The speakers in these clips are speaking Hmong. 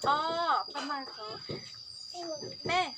Ob, peb.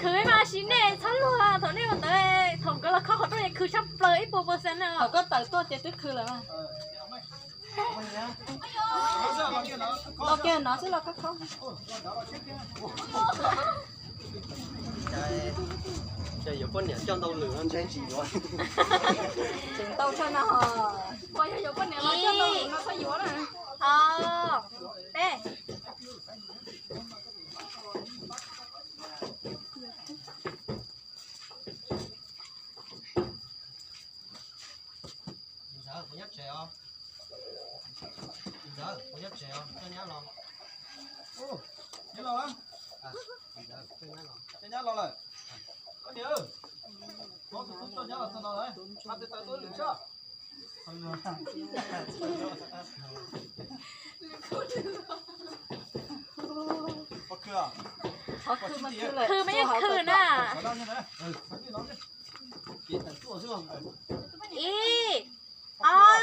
Khwv mas sim nej txhob luag, thaum nej ua ntawd thaum nkawd los khob qhov rooj khwv tshaj plaws ib puas percent na. Thaum koj tawm tuaj ces twb khwv lawm. Los kiag no xwb los koj khob. Yuav poj niam coj ntau lwm no ntshe tsis yuav. Tseem tau tshaj no. Ib, ob, peb. Ntxawm, kuv nyob tsev os. Ntxawm, kuv nyob tsev os, coj nyab los. Nyab los, coj nyab los lawm. Koj niam, muab tus tub coj nyab los txog no lawm, hais tias tawm tuaj lwm soj. Khwv mas yeej khwv na. Ib, ob,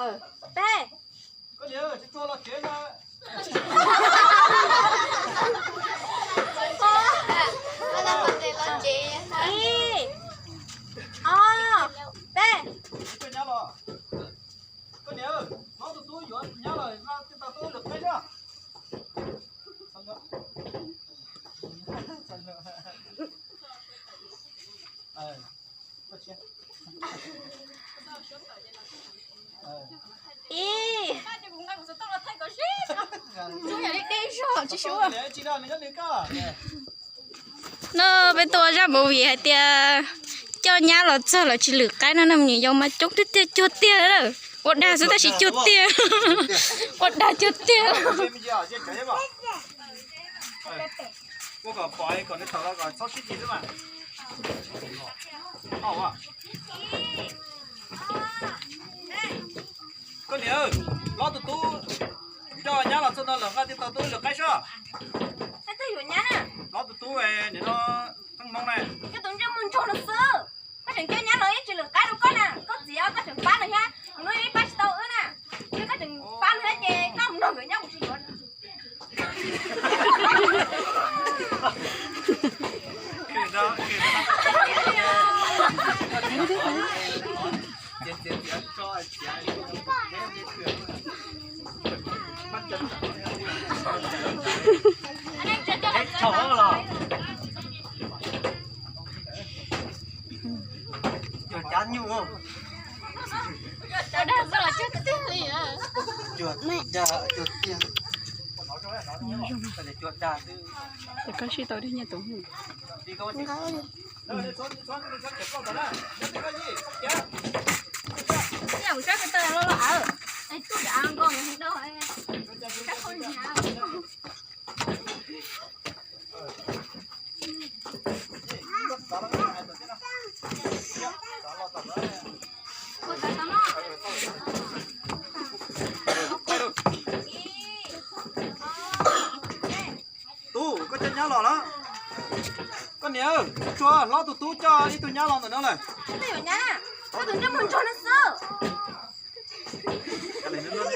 peb. Ib, ob, peb. Ib, no peb tuaj ua zaj movie hais tias coj nyab los txog lawv tsis lwm qaib no, nws yau mas coob tiag tiag, cuag tiag na. Ua dag xwb tab sis cuag tiag. Ua dag cuag tiag. Koj niam, hlob tus tub coj nyab los txog no lawm, nqa tij tau tub lwm qaib soj. Hlob tus tub nim no Hmoob na. Koj tus ntsej muag ntsuag no xwb, koj tseem coj nyab los ib tsis lwm qaib rau koj na, koj txiv koj tseem pab nws thiab, nws ib pab tsis tau wb na. Yog koj tseem pab nws thiab ces koj mus nrog nkawd nyob kuv tsis yuav. Cuag dag cuag tiag li. Cuag dag cuag tiag. Cuag dag xwb. Ces koj sib tau dej nyiaj tus hu. Tub, koj coj nyab los lawm. Koj niam, tsuag hlob tus tub coj ib tug nyab los ntawm no lawm. Koj tus ntsej muag ntsuag no xwb. Xwb.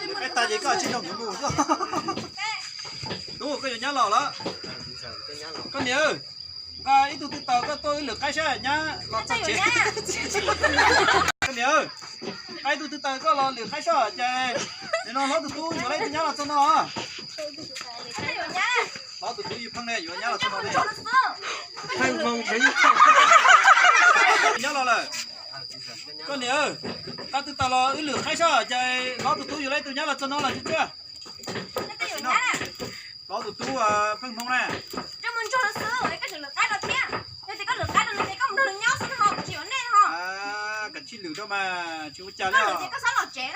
Nws qab tas ces koj tsis nrog nkawd mus xwb. Tub, koj yuav nyab los lawm. Koj niam, nqa ib tug tw taws koj tuaj wb lwm qaib saib nyab los txog tsev. Koj niam, Tus twg tawm koj los lwm qaib soj ces nim no hlob tus tub yuav lawv tus nyab los txog no. Hlob tus tub yuav pheej ne, yuav nyab los txog no ne. Nyab los lawm. Koj niam, qab twg tawm los wb lwm qaib soj ces hlob tus tub yuav lawv tus nyab los txog no los tsis txiaj. Hlob tus tub pheej hmoo na. Kav tsij lwm rau mas, tsis ua cas li.